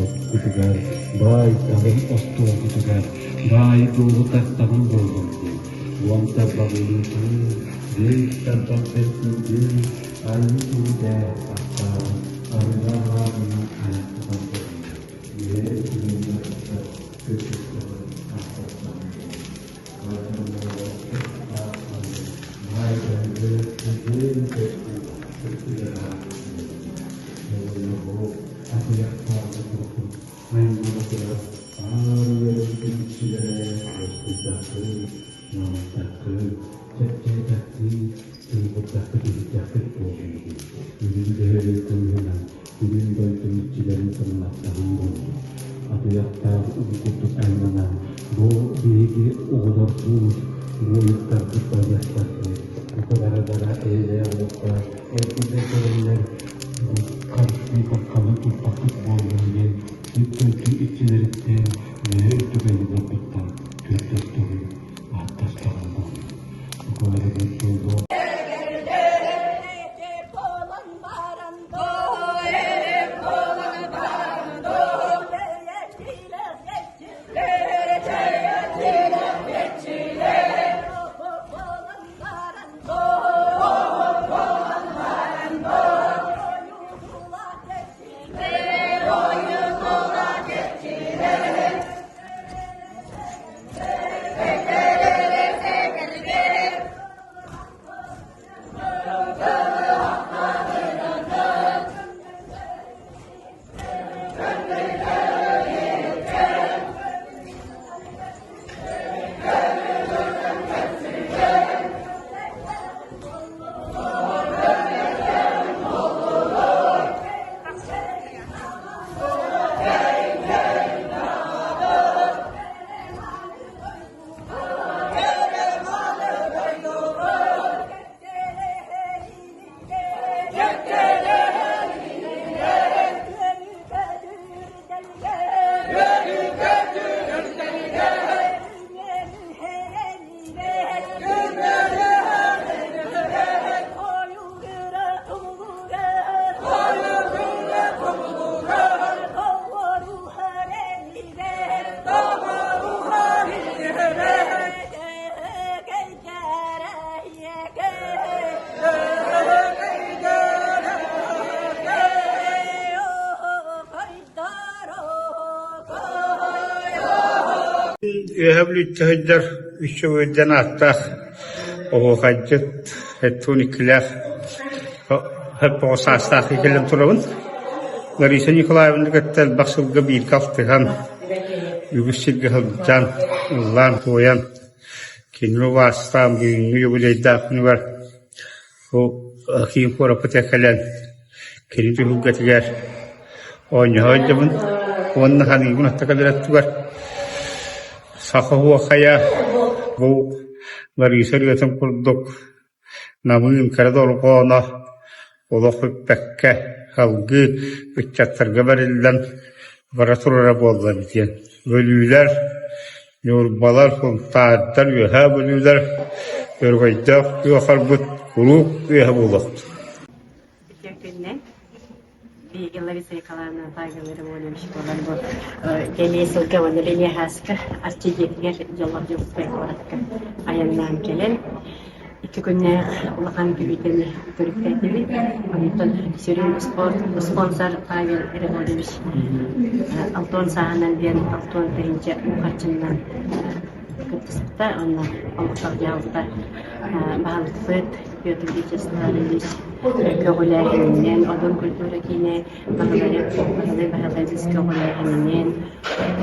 олбоххутугар, баай талым остуолгутугар, баай дуолу тартаҕым буоллун диэн, уон тарбаҕылыытыы, биир тарбах бэркүүрдүү, айыы киһитэ аттаабыт арыгы-аҕаабынан айахтатан буолла, үөһэ үтүмэннэр көрдөстөҕүн ааттастаҕын Атыйахтаах уу курдук айманан, бу биһиги оҕолорбут, буойуттарбыт байыастарбыт бука бара-бара эйэлээх олоххо эргиллэн кэлэннэр харыстыы хаххалыы туппаккыт буоллун диэн үп-дойду иччилэриттэн үөһэ үрдүк айыыларбыттан көрдөстөҕүм, ааттастаҕым буоллун. Бука барыгыт дьоллоох Үөһэ Бүлүүттэ сылдьар үс үчүгэйдэн ааттаах оһуохайдьыт сэттэ иккилээх оҕо саастаах кэлэн турабын. Лариса Николаевна кытта элбэх сылга бииргэ алтыһан, үгүс сиргэ сылдьан, ыллаан-туойан, кинини убаастаан бүгүҥҥү юбилейдаах күнүгэр бу киин куораппытыгар кэлэн кини түһүлгэтигэр оонньоһо сылдьабын уонна саныыбын атта кэлэр өттүгэр саха оһуохайа бу Лариса ырыатын курдук Намыын кыра дорҕооно олох бүппэккэ салгыы ыччаттарга бэриллэн бара турара буолла диэн Бүлүүлэр, Ньурбалар, Сунтаардар, Үөһээ Бүлүүлэр өрөгөйдөөх күөх куруук үөһэ буолуохтун. Үтүө күнүнэн. Биһиги Лариса Николаевна Павел Романович буолан бу кэлии сылга уонна Лилия Хааска Арчы дьиэтигэр дьоллоох Дьокуускай куоракка айаннаан кэлэн икки күннээх улахан бүлүүдэни төрүттээтибит. Онтон сүрүн спорт спонсор Павел Романович Алтон сааһынан диэн Алтон тыһыынча уу харчыннан кыттыспыта. Онно олохтоох дьаһалта баһылыкпыт Петр Вячеславович көҕүлээһининэн, Одун культура киинэ Баһылай Баһылай Баһылайдыс көҕүлээһининэн,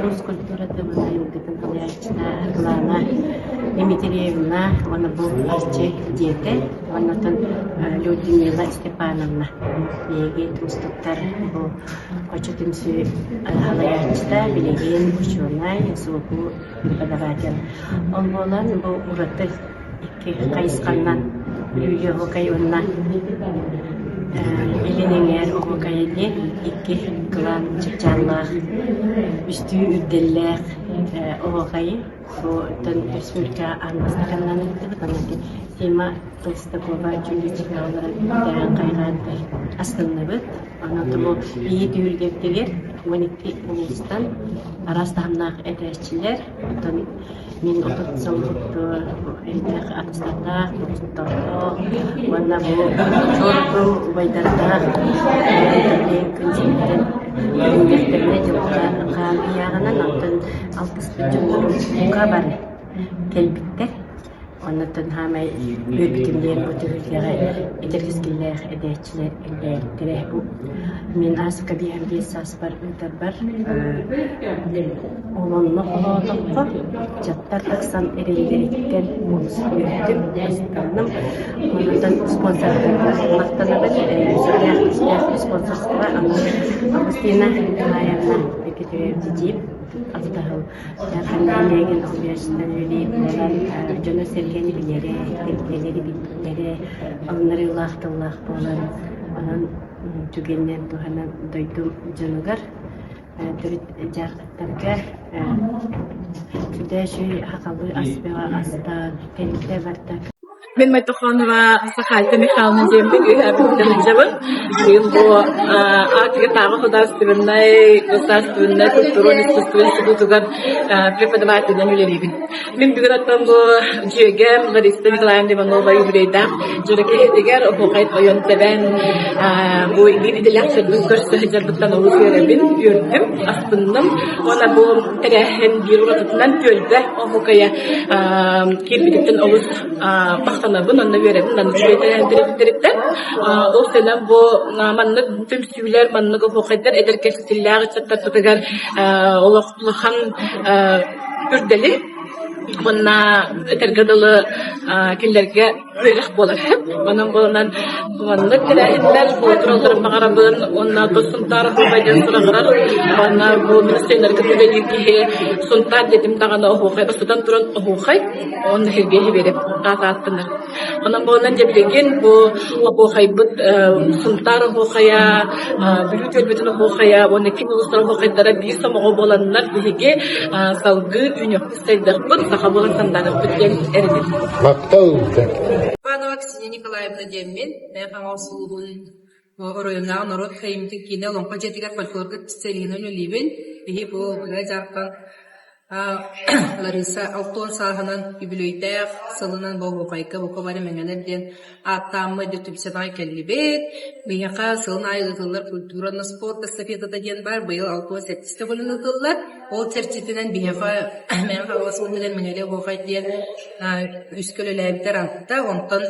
Рус культуратын айылгытын салайааччыта Светлана Дмитриевна уонна бу Арчы дьиэтэ уонна оттон Людмила Степановна биһиги тустуктар бу Хочо түмсүү салайааччыта билигин учуонай, СУГУ преподаватель. Ол буолан бу ураты икки хайысханнан Бүлүү оһуокай уонна Илин эҥээр оһуокайа диэн икки кылаан чыпчааллаах, үстүү үрдэллээх. оһуохайы бу республика аан бастакынан ыыттыбыт. Онон Сима Толстякова дьүүллүүр олорон хайҕаан астынныбыт. Онон бу ийи түһүлгэбитигэр 12 улуустан араас таһымнаах этээччилэр, оттон мин 30 сыл элбэх атастардаах, доҕоттордоох уонна бу чуордум убайдардаах күн сириттэн үүннэхтэринэ дьылҕа хаан ыйааҕынан оттон алтыспыт дьоннорум бука бары кэлбиттэр. Оннуттан хаамай үөрбүтүм диэн бу түһүлгэҕэ эдэр кэскиллээх эдээччилэр элбээбиттэрэ. Бу мин ааспыкка 55 сааспар ыытарбар олонно холоотоххо ыччаттар тахсан эрэйдэриттэн олус үөрдүм, астынным. Оннуттан спонсордарга махтанабын. Сүрдээх күүстээх спонсорство Августина Николаевна Петров Алтаһыл Нэһилиэгин уһуйааччытынан үлэлиир буолан, дьону-сэргэни билэрэ, тэрилтэлэри билэрэ, алыннарыылаах тыллаах буолан, онон түгэнинэн туһанан дойдум дьонугар, төрүт дьаархаттарга сүдэ-сүүй сахалыы ас бөҕө астаан, тэрилтэ барда. Мин Майтохонова Сахальта Михайловна диэммин үөһээ сылдьабын. Быйыл бу Арктикатааҕы художественнай государственнай культурнай искусство институтугар преподавателинэн үлэлиибин. Мин бүгүн оттон бу дьүөгэм Лариса Николаевна Иванова юбилейдаах дьоро киһитигэр оһуохай ойон тэбэн бу биир идэлээх сырдык көрсө сылдьарбыттан олус үөрэбин, үөрдүм, астынным. Уонна бу тэрээһин биир уратытынан түөлбэ оһуокайа киирбититтэн олус махтанабын уонна үөрэбин маннык үчүгэй тэрээһин Ол сэнэн бу маннык түмсүүлэр, маннык оһуохайдар эдэр кэскиллээх ыччаттарбытыгар олох улахан үрдэли уонна этэргэ дылы кинилэргэ үөрэх буолар. Онон буолан маннык тэрээһиннэр буола туралларын баҕарабын уонна Сунтаар оһуохай диэн сураҕырар уонна бу министрдэр кытта үлэлиир киһи Сунтаар диэтим даҕаны оһуохай бастатан туран оһуохай уонна Сергей Сибиэрэп аат ааттанар. Онон буолан дьэ билигин бу оһуохайбыт Сунтаар оһуохайа, Бүлүү түөлбэтин оһуохайа уонна ким улуустар оһуохайдара биир сомоҕо буоланнар биһиги салгыы үүнүөхпүт сайдыахпыт, саха буолан сандаарыахпыт диэн эрэнэбит. Махтал. Иванова Ксения Николаевна диэммин, Мэҥэ Хаҥалас улууһун оройуоннааҕы норуот айымньытын киинэ Олоҥхо дьиэтигэр фольклорга специалиһынан үлэлиибин. Биһи бу Ырыа Дьаархан Лариса 60 сааһынан үбүлүөйдээх сылынан Болуохайга бука бары мэҥэлэр диэн ааттааммыт дьэ түмсэн аҕай кэллибит. Биһиэхэ сылын аайы ыытыллар культура на спорт эстафетата диэн баар. Быйыл 67 төгүлүн ыытыллар. Ол чэрчитинэн биһиэхэ Мэҥэ Хаҥалас улууһугар Мэҥэлэ Оһуохай диэн үс көлөлөөбүтэр алта, онтон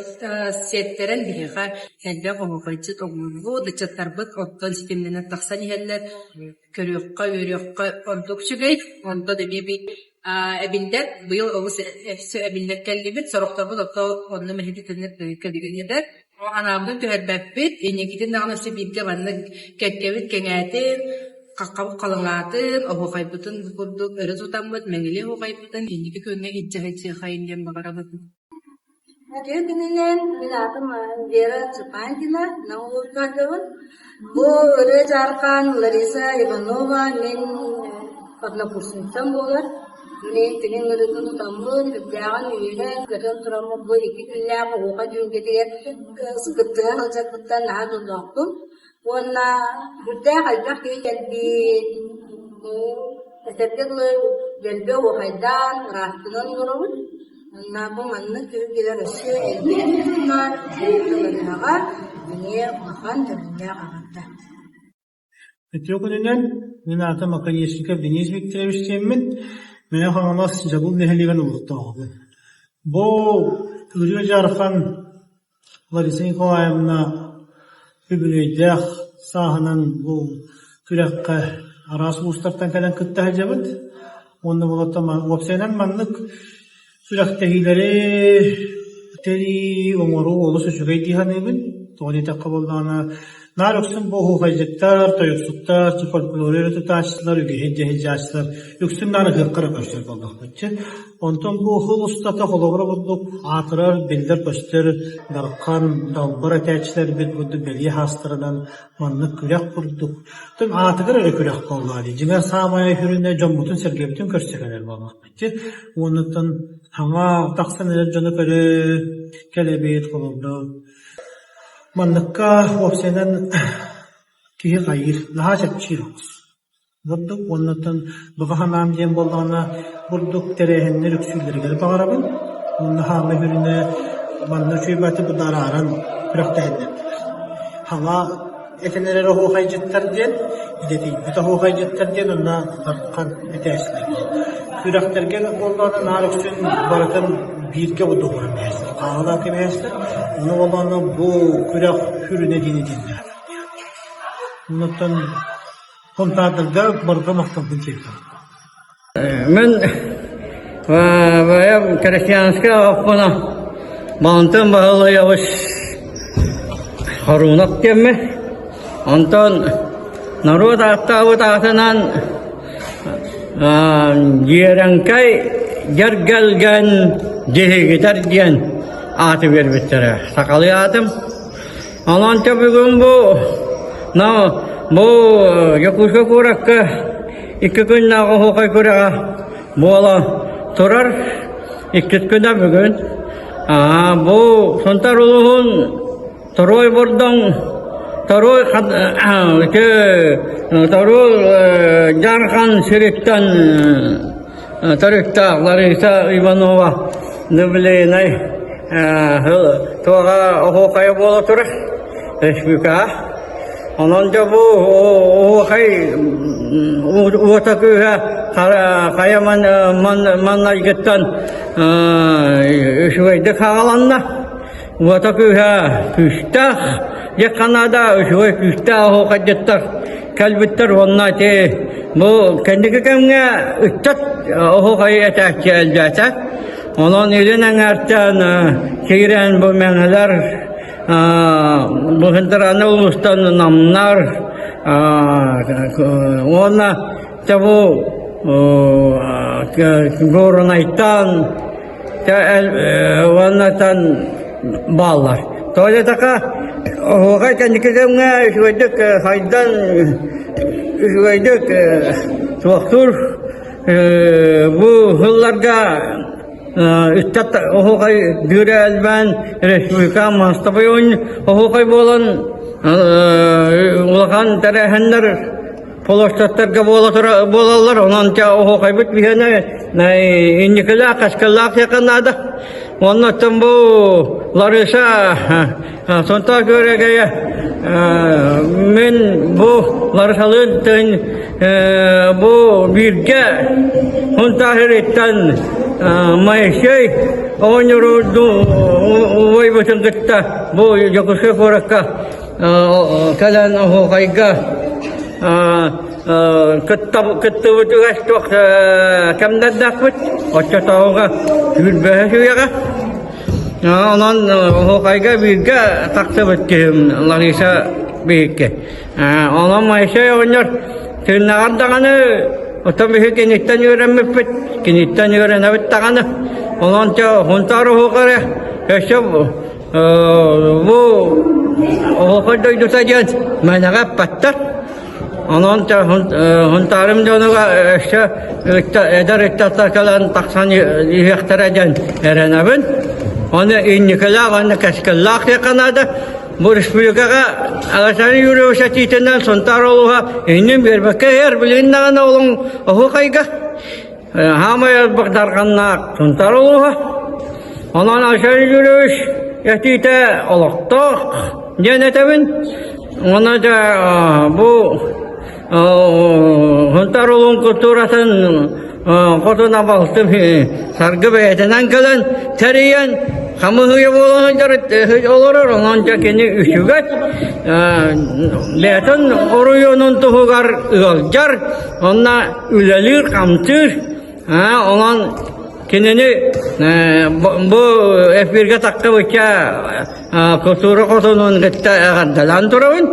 сиэттэрэн биһиэхэ элбэх оһуохайдьыт оҕолорбут, ыччаттарбыт оттон ситимнэнэн тахсан иһэллэр. Көрүөххэ, үөрүөххэ ордук үчүгэй. Онтон эмиэ би эбиллэр, быйыл олус өссө эбиллэр кэллибит, сорохторбут ото онно мэһэйдэтинэр кэлигинидэр. Анаабытын түһэрбэппит, инникитин даҕаны өссө бииргэ маннык кэккэбит кэҥээтин, хаххабыт халыҥаатын, оһуохайбытын бу курдук өрө тутаммыт, мэҥилиэ оһуохайбытын инники күөҥҥэ илдьэ сылдьыахайын диэн баҕарабыт. Үтүө күнүнэн, мин аатым Вера Цыпандина, Нам улууһуттан Бу Ырыа Дьаархан Лариса Иванова мин однокурсницам буолар. Мин кини ыҥырыытын тутаммын, сүрдээҕин үөрэн, көтөн тураммын бу икки күннээх оһуохай түһүлгэтигэр кыттыһа сылдьарбыттан наһаа дьоллоохпун. Уонна сүрдээх элбэх киһи кэлбит, этэргэ дылы дэлби оһуохайдаан, ыраастынан олоробут. Уонна бу маннык түһүлгэлэр өссө элбии турдуннар, тылларынаҕа эмиэ улахан дьоһуннаах аҕалла. Үтүө күнүнэн, мин аатым Оконешников Денис Викторович диэммин, Мэҥэ Хаҥалас Дьабыл нэһилиэгин олохтооҕобун. Бу Ырыа Дьаархан Лариса Николаевна үбүлүөйдээх сааһынан бу күрэххэ араас улуустартан кэлэн кытта сылдьабыт. Уонна болоттон уопсайынан маннык күрэхтэһиилэри тэрийии, оҥоруу олус үчүгэй дии саныыбын. Тоҕо диэтэххэ буоллаҕына. Наар үксүн бу оһуохайдьыттар, тойуксуттар, фольклору эрэ тутааччылар, үгэһи дьэһидьааччылар үксүн наар ыһыахха эрэ көрсөр буоллахпытчы. Онтон бу уһул устата холобура курдук аатырар, биллэр-көстөр Дархан, Далбар этээччилэрбит курдук бэлиэ хаастарынан маннык күрэх курдук. Тым аатыгар эрэ күрэх буоллаҕа дии. Дьиҥэр саамай сүрүнэ дьоммутун-сэргэбитин көрсө кэлэр буоллахпыт. Уонуттан саҥа тахсан эрэр дьону көрө кэлэбит, холобура Манныкка уопсайынан киһи хайыыр, наһаа чэпчиир оҕус. Бурдук уоннаттан баҕа санаам диэн буоллаҕына, бурдук тэрээһиннэр үксүүллэригэр баҕарабын. Уонна хаама сүрүнэ манна үчүгэй баҕайытык быдаарааран күрэхтэһиннэрдилэр. Хаҥа этэн эрэр оһуохайдьыттар диэн, идэтийбит оһуохайдьыттар диэн уонна Дархан этээччилэр диэн. Күрэхтэргэ буоллаҕына наар үксүн барытын бииргэ бодоһуоран биһээччилэр, хааһылаан кэбиһээччилэр. Ону буоллаҕына бу күрэх сүрүнэ диэн этиллэр. Оннуттан Хонтаардарга барыта махталбын тиэрдэбин. Мин бэйэм крестьянскай аҕаппына Баантан Баһылайабыс Хорунов диэммин. Онтон норуот ааттаабыт аатынан Дьиэрэҥкэй Дьэргэлгэн Дьиһигитэр диэн ааты биэрбиттэрэ. Сахалыы аатым. Онон бүгүн бу бу Дьокуускай куоракка икки күннээх оһуохай күрэҕэ буола турар. Иккис күнэ бүгүн. Бу Сунтаар улууһун Торуой Бордоҥ Торуой Торуой Дьаархан сириттэн Төрүттээх Лариса Иванова Дублинай туоҕа оһуохайа буола турар республикаҕа. Онон дьэ бу оһуохай уота күүһэ хайа маннайгыттан үчүгэйдик хааланна. Уота күүһэ күүстээх, дьэ Канада үчүгэй күүстээх оһуохайдьыттар кэлбиттэр уонна ити бу кэнники кэмҥэ ыччат оһуохайы этээччи элбээтэ. Онон илин эҥээртэн киирэн бу мэҥэлэр бу центральнай улуустан намнар уонна дьэ бу Горнайтан уоннатан бааллар. Тоҕо диэтэххэ, оһуохай кэнники кэмҥэ үчүгэйдик сайдан, үчүгэйдик суохтуур бу сылларга ыччат оһуохай дүүрэ элбээн республика маассабай оһуохай буолан улахан тэрээһиннэр Холостяктарга буола тура буолаллар, онон дьэ оһуохайбыт биһиэнэ инникилээх, кэскиллээх диэххэ наада. Уонна оттон бу Лариса Сонтоо Күөрэгэйэ мин бу Ларисалыын тын бу бииргэ Хунтааһыриттан Моисей оҕонньору убайбытын кытта бу Дьокуускай куоракка кэлэн оһуохайга кыттыбыт үгэс туох кэмнэрдээхпит оччотооҕуга сүүрбэһэ үйэҕэ онон оһуохайга бииргэ тахсыбыт киһим Лариса биһикки онон Моисей оҕонньор тыыннаҕар даҕаны оттон биһи киниттэн үөрэммиппит киниттэн үөрэнэбит даҕаны онон Хунтаар оһуохайа өссө Бу оһуохай дойдута диэн мээнэҕэ эппэттэр. Онон Хунтаарым дьонугар өссө эдэр ыччаттар кэлэн тахсан иһиэхтэрэ диэн эрэнэбин. Оны инникилээх уонна кэскиллээх диэххэ наада. Бу республикаҕа Александр Юрьевич этиитинэн Сунтаар улууһа иннин биэрбэккэ иһэр билигин даҕаны олоҥ оһуохайга. Хаамай элбэх дарханнаах Сунтаар улууһа. Онон Арсений Юрьевич этиитэ олохтоох диэн этэбин. Уонна дьэ бу Сунтаар улууһун культуратын хотун абалтым саргы бэйэтинэн кэлэн тэрийэн хамыһыйа буолан олорор. Онон дьэ кини үчүгэй бэйэтин оройуонун туһугар ыалдьар. Онно үлэлиир-хамсыыр, онон. Кинини бу эфиргэ тахсыбычча культура хотунун кытта эҕэрдэлээн турабын.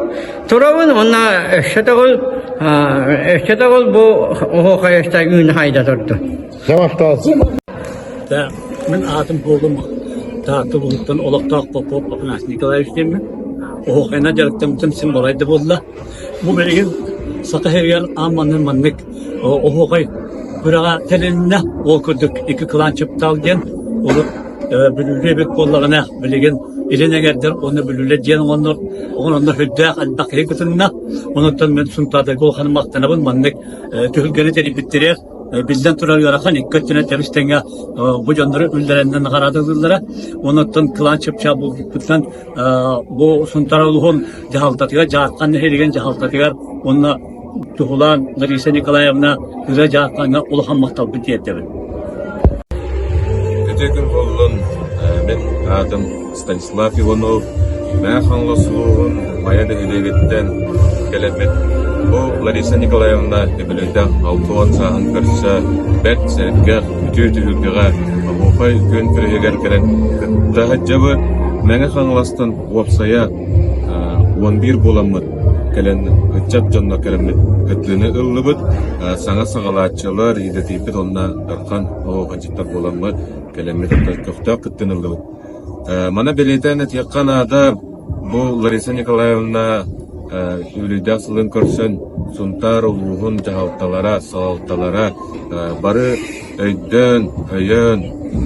Турабын уонна өссө төгүл өссө төгүл бу оһуохайыста үүнэ хайда турду. Мин аатым буолум Таатта улууһуттан олохтоох Попов Афанасий Николаевич диэммин. Оһуохайынан дьарыктаммытым син балай да буолла. Бу билигин Саха сиригэр аан маннык маннык оһуохай күрэҕэ тэрилиннэ. Ол курдук икки кылаан чыптаал диэн урут Бүлүүлүү эбит буоллаҕына билигин илин эҥэрдэр уонна Бүлүүлэр диэн оҥоннор оҕоннор сүрдээх элбэх киһи кытынна. Онуттан мин Сунтаардарга улахан махтанабын маннык түһүлгэни тэрийбиттэрэ биллэн турар ыарахан икки өттүнэн тэбис тэҥҥэ бу дьоннору үллэрэннэн наҕараадалыыллара. Онуттан кылаан чыпчаал буолбуппутунан бу Сунтаар улууһун дьаһалтатыгар, Дьаархан нэһилиэгин дьаһалтатыгар уонна туһулаан Лариса Николаевна Ырыа Дьаархаҥҥа улахан махталбын тиэрдэбин. Үтүө күн буоллун. Мин аатым Станислав Иванов. Мэҥэ Хаҥалас улууһун Майа нэһилиэгиттэн кэлэммит. Бу Лариса Николаевна үбүлүөйдээх 60 сааһын көрсө бэрт сэргэх, үтүө түһүлгэҕэ оһуохай күөн күрэһигэр кэлэн кытта сылдьабыт. Мэҥэ Хаҥаластан уопсайа 11 буоламмыт кэлэн ыччат дьонно кэлэммит кыттыыны ыллыбыт. Саҥа саҕалааччылар идэтийбит уонна Дархан оһуохайдьыттар буоламмыт кэлэммит көхтөөх кыттыыны ыллыбыт. Маны бэлиэтээн этиэххэ наада, бу Лариса Николаевна үбүлүөйдээх сылын көрсөн Сунтаар улууһун дьаһалталара, салалталара бары өйдөөн, өйөөн,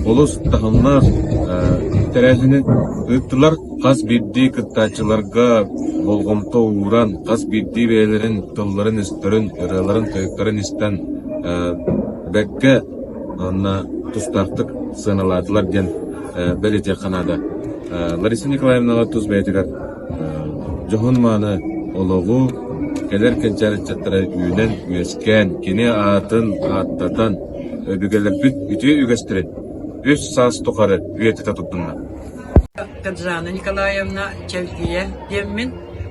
олус таһымнаах тэрээһини ыыттылар. Хас биирдии кыттааччыларга болҕомто ууран, хас биирдии бэйэлэрин тылларын-өстөрүн, ырыаларын-тойуктарын истэн бэркэ уонна тустаахтык сыаналаатылар диэн бэлиэтиэххэ наада. Лариса Николаевнаҕа тус бэйэтигэр дьоһун-мааны олоҕу, кэлэр кэнчээри ыччаттара үүнэн-үөскээн, кини аатын ааттатан, өбүгэлэрбит үтүө үгэстэрин үс саас тухары үйэтитэ туттунна. Татьяна Николаевна Чэлгийэ диэммин,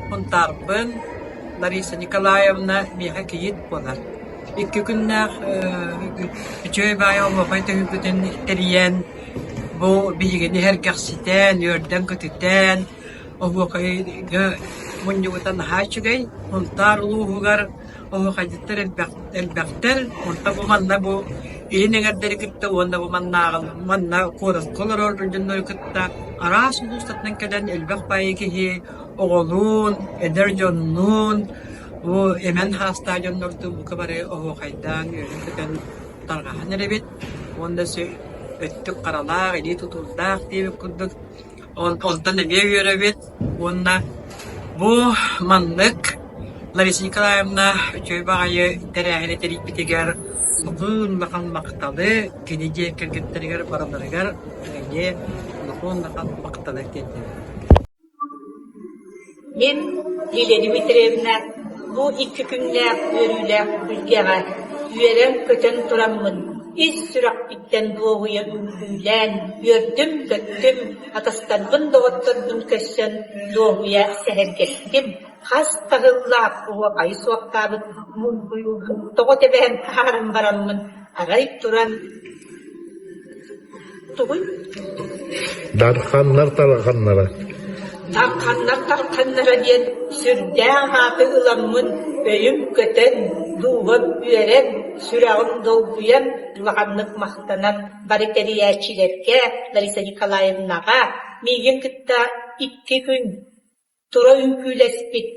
Хунтаарбын, Лариса Николаевна миэхэ кийиит буолар. Икки күннээх үчүгэй баайы оһуохай түһүлгэтин тэрийэн, бу биһигини сэргэхситэн, үөрдэн-көтүтэн, оһуохайга мунньубута наһаа үчүгэй. Сунтаар улууһугар оһуохайдьыттар элбэхтэр. Онтон бу манна бу илин эҥэрдэри кытта уонна бу маннааҕы манна куоракка олорор дьоннору кытта араас улуустартан кэлэн элбэх баайы киһи оҕолуун, эдэр дьоннуун Бу эмэн хаастаах дьоннордуун бука бары оһуохайдаан үөрэн-көтөн тарҕаһан эрэбит уонна өттүк харалаах, илии тутуурдаах диэбит курдук онтон эмиэ үөрэбит уонна бу маннык Лариса Николаевна үчүгэй баҕайы тэрээһини тэрийбитигэр улахан улахан махталы кини дьиэ кэргэттэригэр барыларыгар эмиэ улахан улахан махталы тиэрдэбин. Мин Лилия Дмитриевна бу икки күннээх үөрүүлээх үлгэҕэ үөрэн-көтөн тураммын, ис сүрэхпиттэн дуоһуйа үҥкүүлээн, үөрдүм-көттүм, атастарбын-доҕотторбун көрсөн дуоһуйа сэһэргэстим, хас таһыллаах оһуохайы суохтаабыт муҥкуйуубун тоҕо тэбээн таһааран бараммын арай туран Тугуй? Дарханнар тарханнара. Дарханнар тарханнара диэн сүрдээх ааты ыламмын өйүм көтөн, дууһам үөрэн, сүрэҕим долгуйан улаханнык махтанан бары тэрийээччилэргэ Лариса Николаевнаҕа миигин кытта икки күн Тура үҥкүүлэспит,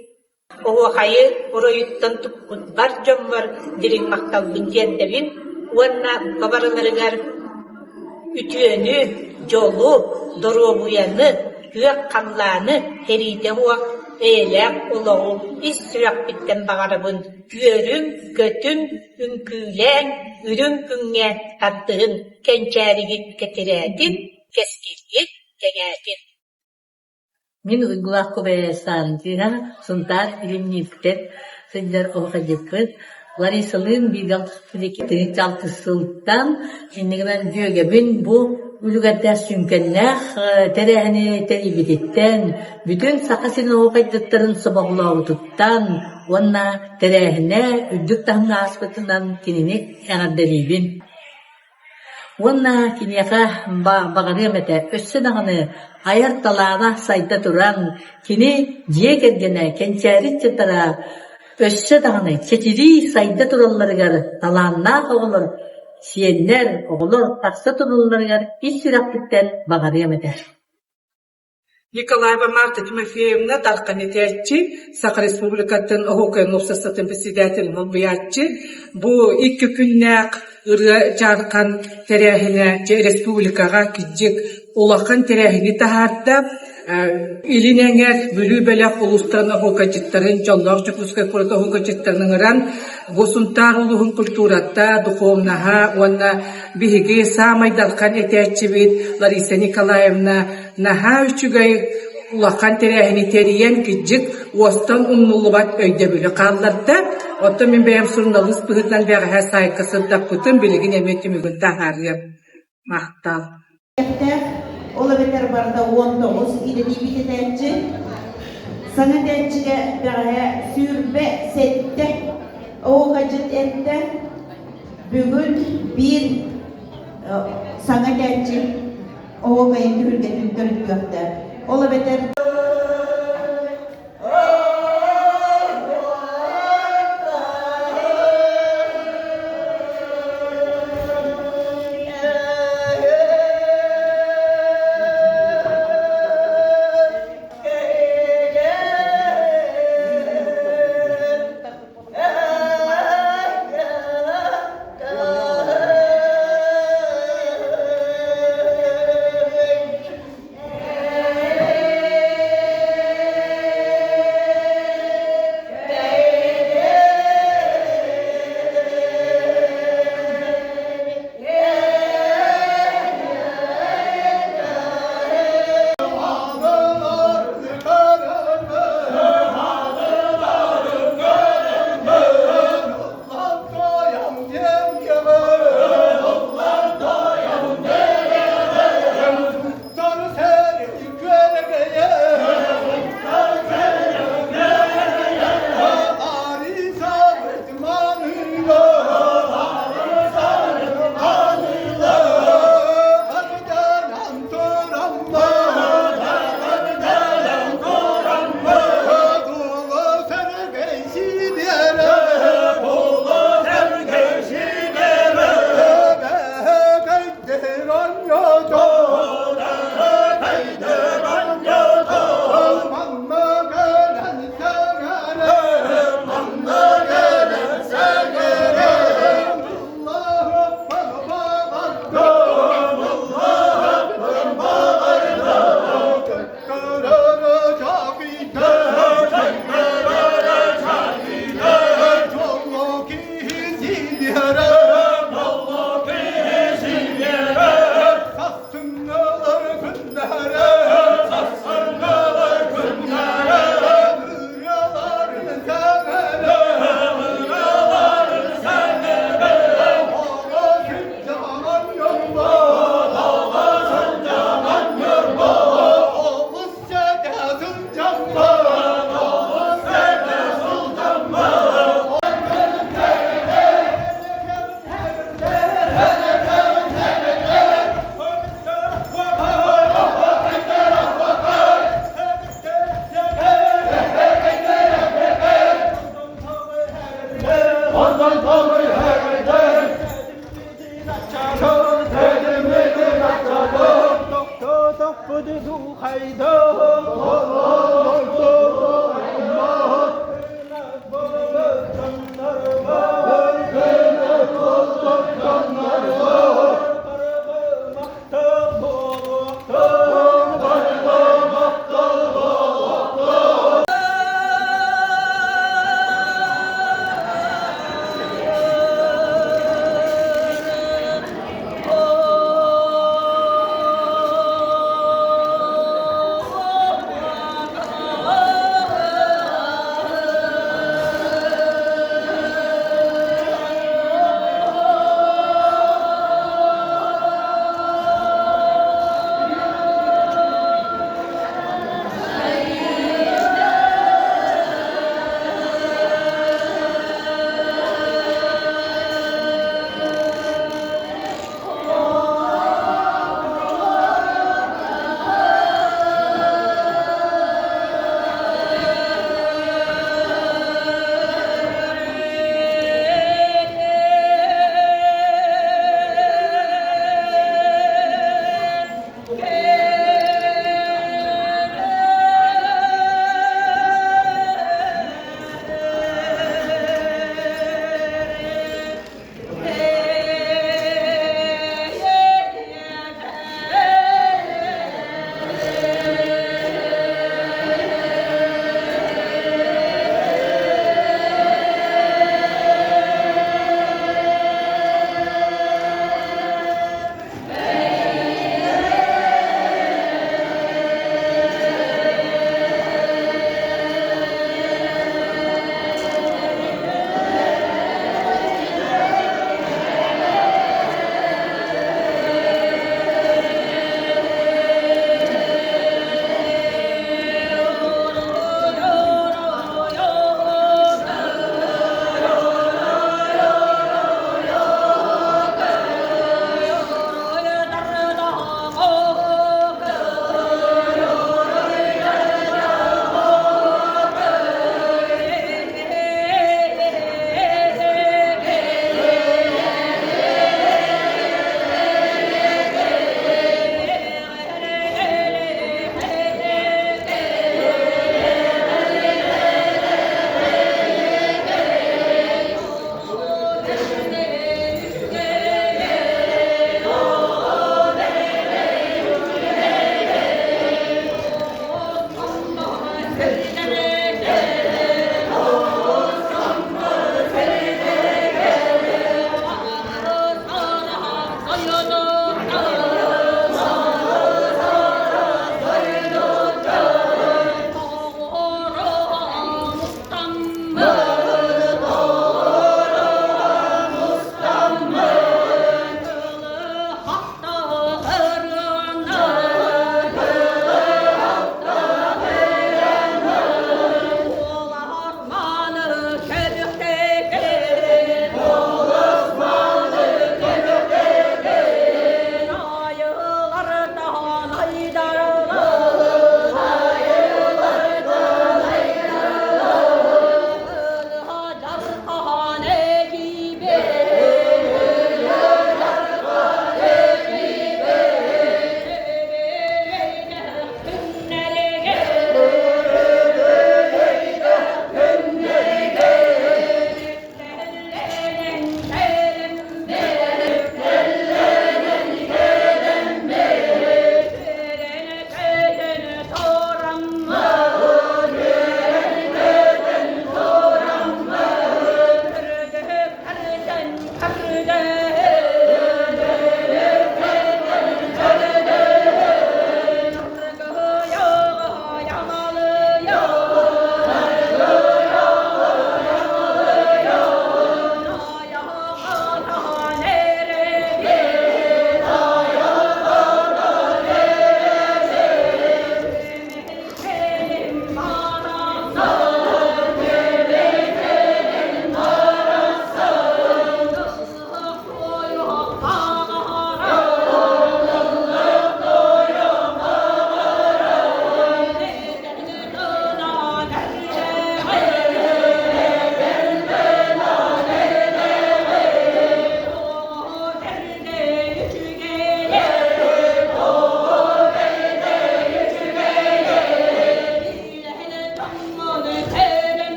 оһуохайы оройуттан туппут бар дьоммор дириҥ махталбын тиэрдэбин уонна бука барыларыгар үтүөнү, дьолу, доруобуйаны, күөх халлааны, сэриитэ суох эйэлээх олоҕу ис сүрэхпиттэн баҕарабын. Үөрүҥ, көтүҥ, үҥкүүлээҥ, үрүҥ күҥҥэ тардыһыҥ, кэнчээригит кэтирээтин, кэскилгит кэҥээтин. Мин Уйгулаах Кубайсаантыына Сунтаар Илимнииртэн сылдьар оһуохайдьыппыт. Ларисалыын бииргэ алтыспыт сылтан инньэ гынан дьүөгэбин бу үлүгэрдээх сүҥкэннээх тэрээһини тэрийбититтэн, бүтүн Саха сирин оһуохайдьыттарын сомоҕолообутуттан уонна тэрээһинэ үрдүк таһымҥа ааспытынан кинини эҕэрдэлиибин. Уонна киниэхэ баҕарыам этэ, өссө даҕаны айар талаана сайда туран, кини дьиэ кэргэнэ, кэнчээри ыччаттара өссө даҕаны чэчирии сайда туралларыгар талааннаах оҕолор, сиэннэр, оҕолор тахса туралларыгар ис сүрэхпиттэн баҕарыам этэ. Николаева Марта Тимофеевна Дархан этээччи, Саха Республикатын Оһуокайын уопсастыбатын председателин солбуйааччы. Бу икки күннээх ырыа дьаархан тэрээһинэ дьэ республикаҕа кырдьык улахан тэрээһини таһаарда. Илин эҥэр Бүлүү бөлөх улуустарын оһуокайдьыттарын, дьоллоох Дьокуускай куорат оһуокайдьыттарын ыҥыран, бу Сунтаар улууһун культурата, духовнаһа уонна биһиги саамай дархан этээччибит Лариса Николаевна Наһаа үчүгэй улахан тэрээһини тэрийэн кырдьык уостан умнуллубат өйдөбүлү хаалларда. Оттон мин бэйэм суруналыыс быһыытынан бэҕэһээ саайтка сырдаппытым, билигин эмиэ түмүгүн таһаарыам. Махтал. Ол эбэтэр барыта 19 идэтийбит этээччи. Саҥа этээччигэ бэҕэһээ 27 оһуохайдьыт эттэ. Бүгүн биир саҥа этээччи оһуокайын түһүлгэтин төрүттүөхтээх. Ол эбэтэр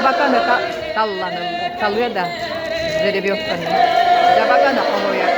Дьабаканы таллан ылла, талыа да жеребьевканы. Дьабаканы хомуйар.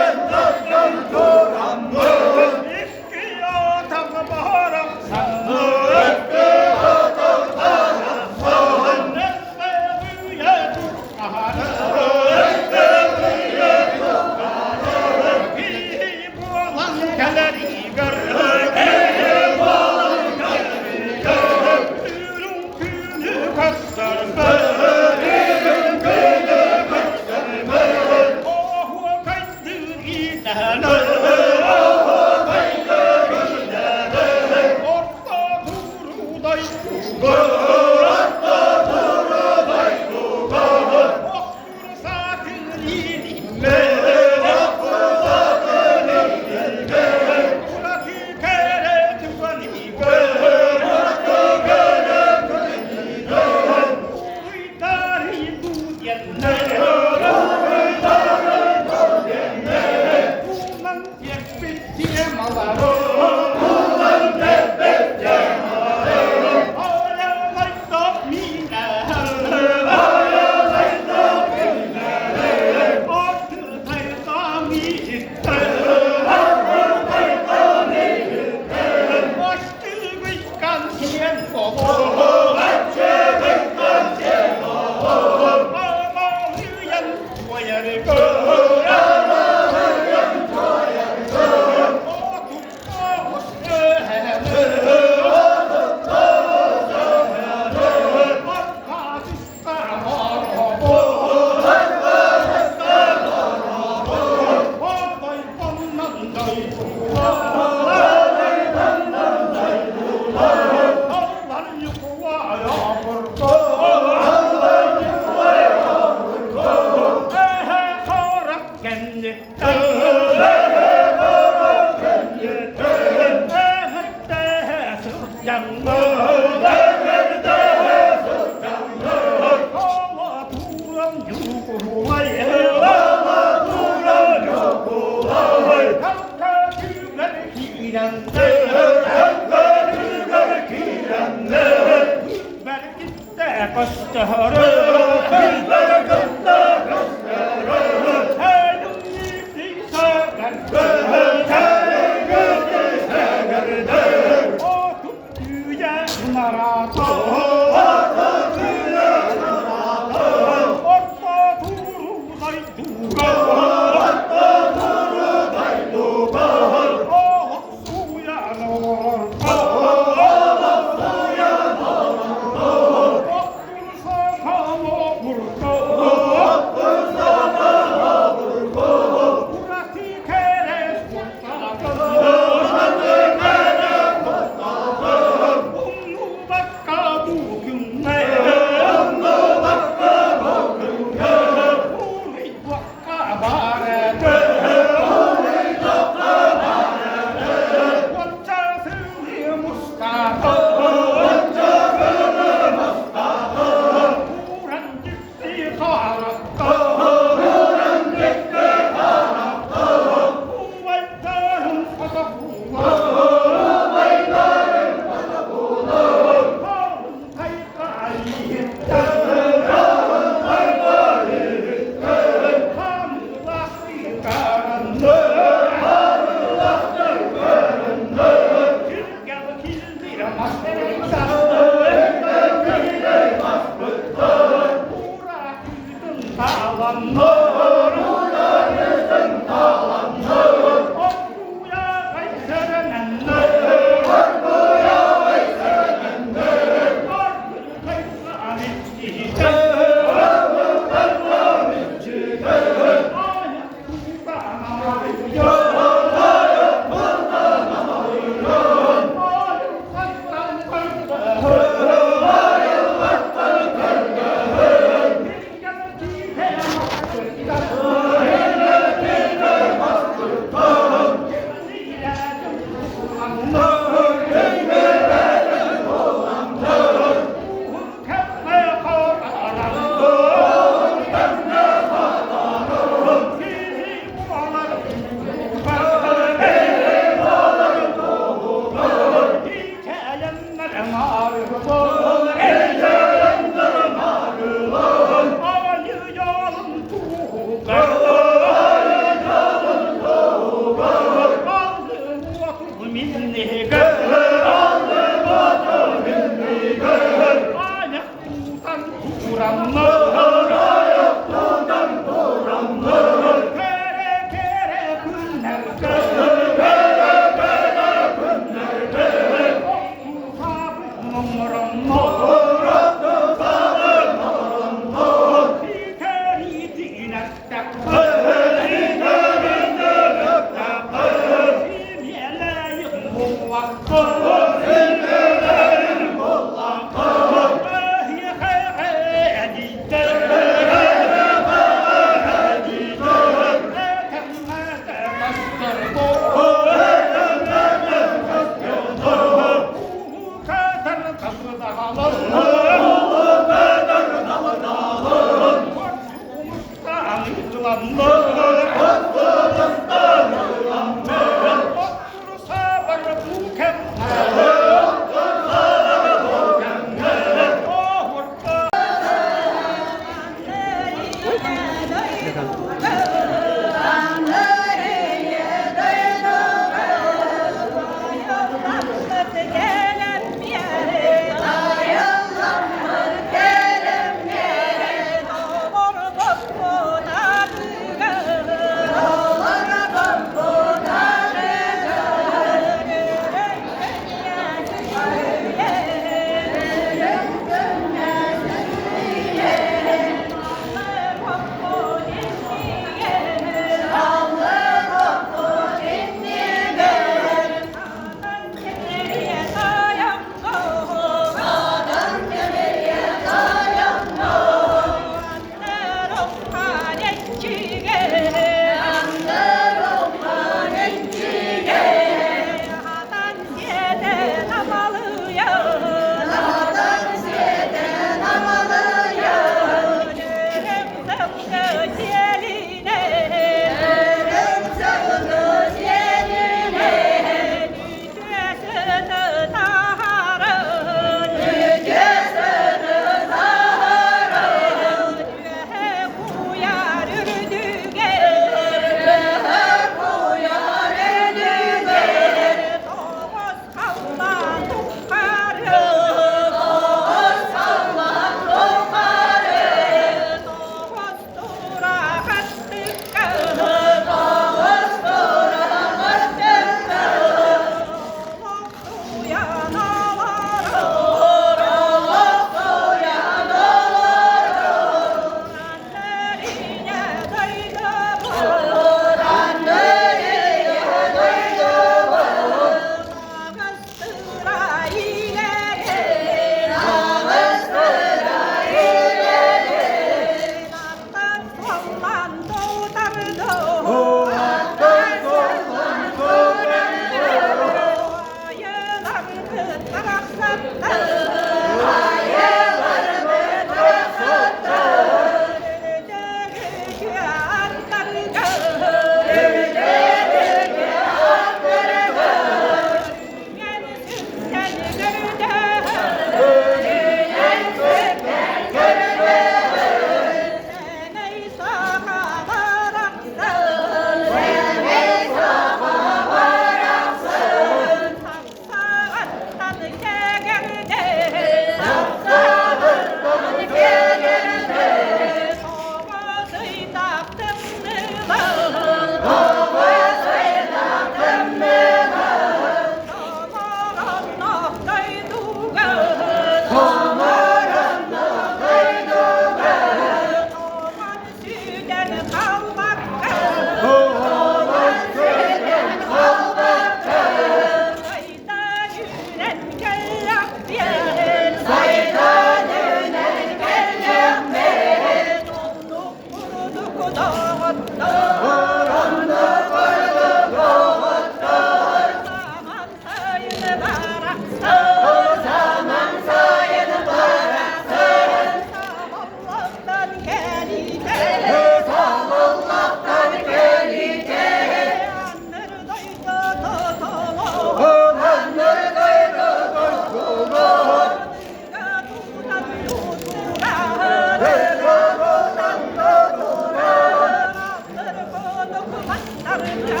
Thank you.